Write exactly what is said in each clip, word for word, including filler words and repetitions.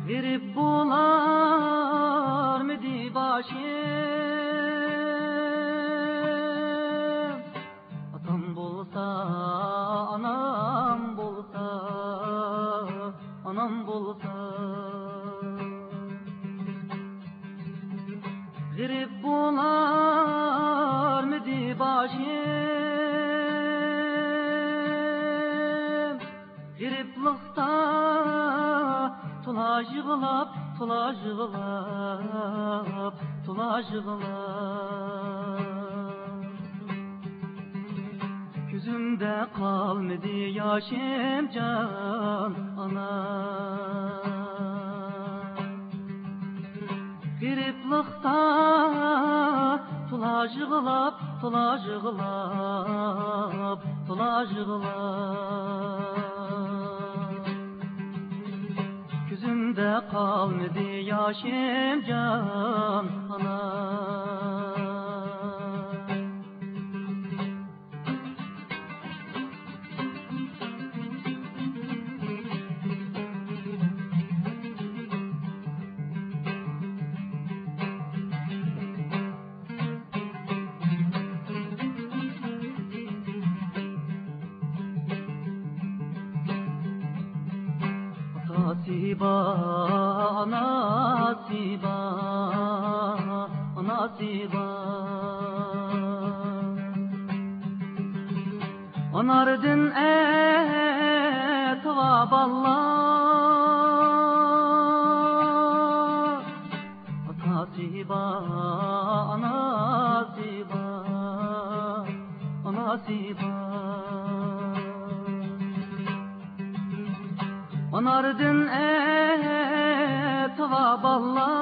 غېرىب بولارمىدى باشىم؟ ئاتام بولسا، ئانام بولسا، ئانام بولسا، غېرىب بولارمىدى باشىم؟ غېرىبلىقتا تولا يىغلاپ، تولا يىغلاپ، تولا يىغلاپ، كۆزۈمدە قالمىدى ياشىم، جان ئانا. غېرىبلىقتا تولا يىغلاپ، تولا يىغلاپ، تولا يىغلاپ، كۆزۈمدە قالمىدى ياشىم، جان ئانا. ئاتاسى بار، ئاناسى بار، ئاناسى بار. ئاناردىن ئەتىۋا بالىلار، ئاتاسى بار، ئاناسى بار، ئاناسى بار. ئاناردىن ئەتىۋا بالىلار،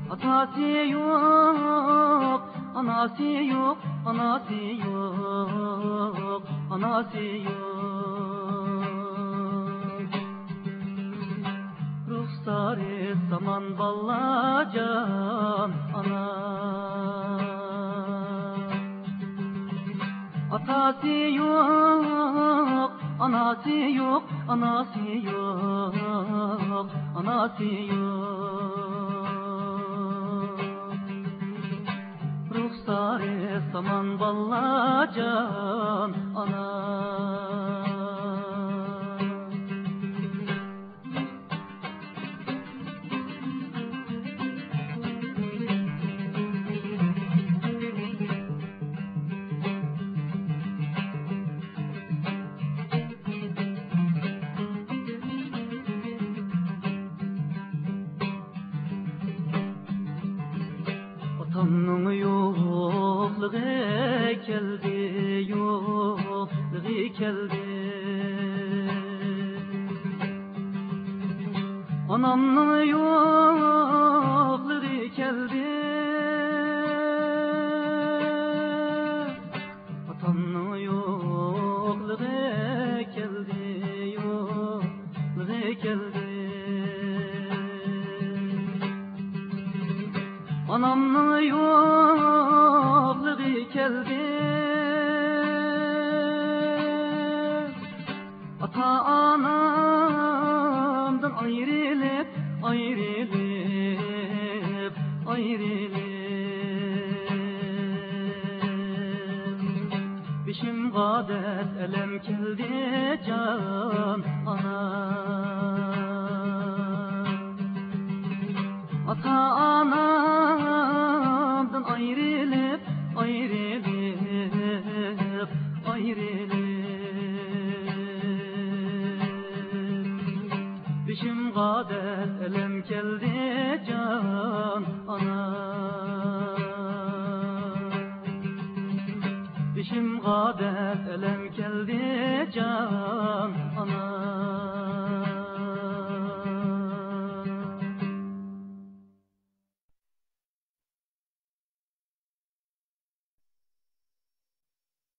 ئاتاسى يوق، ئاناسى يوق، ئاناسى يوق، ئاناسى يوق. رۇخسارى زامان بالىلار، جان ئانا. ئاتاسى يوق، ئاناسى يوق، ئاناسى يوق، ئاناسى يوق. رۇخسارى زامان بالىلار، جان ئانا. ئاتامنىڭ يوقلۇقى كەلدى، يوقلۇقى كەلدى. ئانامنىڭ يوقلۇقى كەلدى. ئاتامنىڭ يوقلۇقى كەلدى، يوقلۇقى كەلدى. ئانامنىڭ يوقلۇقى كەلدى. ئاتا-ئانامدىن ئايرىلىپ، ئايرىلىپ، ئايرىلىپ، بېشىمغا دەرد ئەلەم كەلدى، جان ئانا. ئاتا-ئانامدىن ئايرىلىپ، ئايرىلىپ، ئايرىلىپ، بېشىمغا دەرد ئەلەم كەلدى، جان ئانا. بېشىمغا دەرد ئەلەم كەلدى، جان ئانا.